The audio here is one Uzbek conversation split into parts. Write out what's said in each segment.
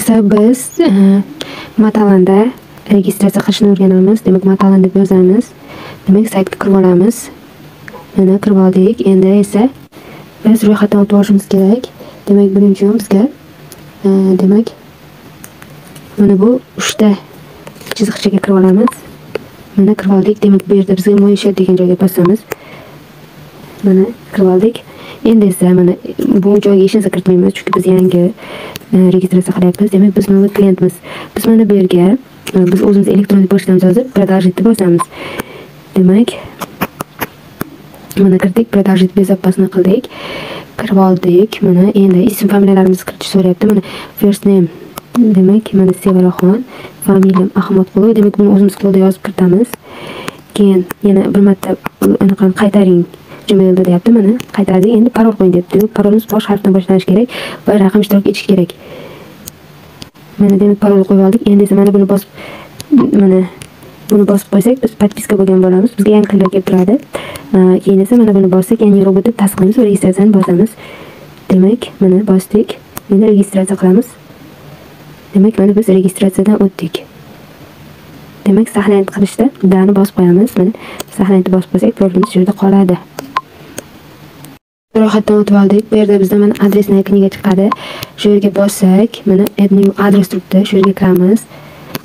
esa biz Matalan'da registratsiya qilishni o'rganamiz. Demak, Matalan deb yozamiz. Demak, saytga kirib olamiz. Mana kirib oldik. Endi esa biz ro'yxatdan o'tib olishimiz kerak. Demak, buning uchun bizga demak mana bu 3 ta chiziqchaga kirib olamiz. Mana kirib oldik. Demak, bu yerda bizga "Мой счет" degan joyga bosamiz. Mana kirib oldik. Endi esa mana bu joyga hech narsa kiritmaymiz, chunki biz yangi registratsiya qilyapmiz. Demak, biz новый klientmiz. Biz mana bu yerga biz o'zimiz elektron pochtamizni yozib, "Продолжить" deb bosamiz. Demak, mana kirdik, "Продолжить безопасно" qildik. Kirib oldik. Mana endi ism familiyalarimizni kiritish so'rayapti. Mana first name, demak, mana Sevaraxon, familiyam Ahmadqulov. Demak, buni o'zimiz qo'lda yozib kiritamiz. Keyin yana bir marta anaqani qaytaring Gmailda deyapti. Mana qaytardik. Endi parol qo'ying deyapti. Parolimiz bosh harfdan boshlanishi kerak va raqam ishtirok etishi kerak. Mana demak parol qo'yib oldik. Endi esa mana buni bosib, mana buni bosib qo'ysak, biz podpiska bo'lgan bo'lamiz. Bizga yangi qillar kelib turadi. Keyin esa mana buni bossak, yangi robot deb tasdiqlaymiz va registratsiyani bosamiz. Demak, mana bosdik. Endi registratsiya qilamiz. Demak, mana biz registratsiyadan o'tdik. Demak, saqlanib qilishda dani bosib qo'yamiz. Mana saqlanib bosib qo'ysak, profilimiz shu yerda qoladi. Ro'yxatdan o'tib oldik. Bu yerda bizda mana adresni kniga chiqadi. Shu yerga bossak, mana add new address turibdi. Shu yerga kiramiz.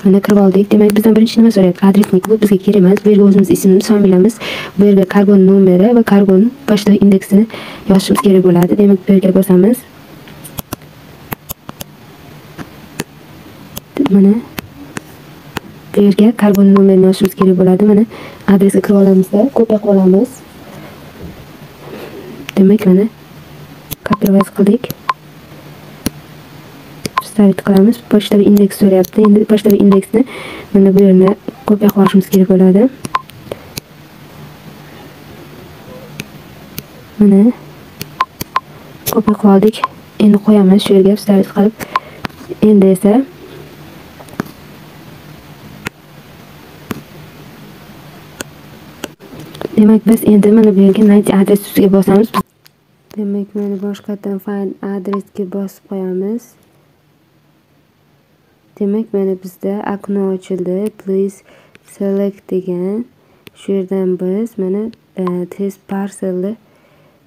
Mana kirib oldik. Demak, bizdan birinchi nima so'rayapti? Adresnik. Bu bizga kerak emas. Bu yerga o'zimiz ismimiz, familiyamiz, bu yerga kargo nomeri va kargo pochta indeksini yozishimiz kerak bo'ladi. Demak, bu yerga bosamiz. Mana bu yerga kargo nomerini yozishimiz kerak bo'ladi. Mana adresga kirib olamizda, kopiya qilib olamiz. Demak, mana kopirovat qildik. Вставить qilamiz. Pochta indeks so'rayapti. Endi pochta indeksni mana bu yerni kopiya qilib olishimiz kerak bo'ladi. Mana kopiya qilib oldik. Endi qo'yamiz shu yerga вставить qilib. Endi esa demak, biz endi mana bu yerga "Найти адрес" ustiga bosamiz. Demak, mana boshqatdan "Find address"ga bosib qo'yamiz. Demak, mana bizda okno ochildi. "Please select" degan. Shu yerdan biz mana test parcelni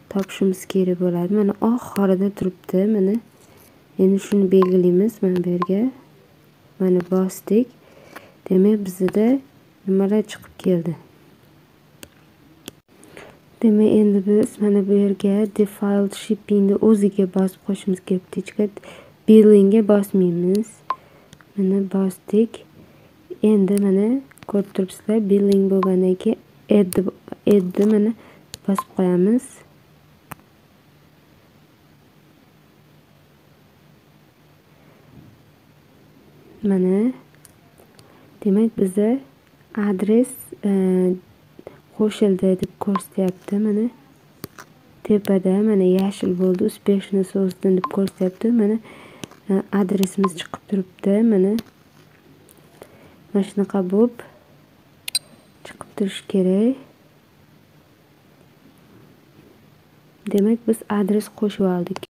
topishimiz kerak bo'ladi. Mana oxirida turibdi. Mana endi shuni belgilaymiz mana bu yerga. Mana bosdik. Demak, bizda nimalar chiqib keldi? Demak, endi biz mana bu yerga default shippingni o'ziga bosib qo'yishimiz kerak. Птичка billingga bosmaymiz. Mana bosdik. Endi mana ko'rib turibsizlar, billing bo'lgandan keyin add mana bosib qo'yamiz. Mana demak bizda adres qo'shildi deb ko'rsatyapti. Mana tepada mana yashil bo'ldi, "Успешно создан" deb ko'rsatyapti. Mana adresimiz chiqib turibdi. Mana mana shunaqa bo'lib chiqib turishi kerak. Demak, biz adres qo'shib oldik.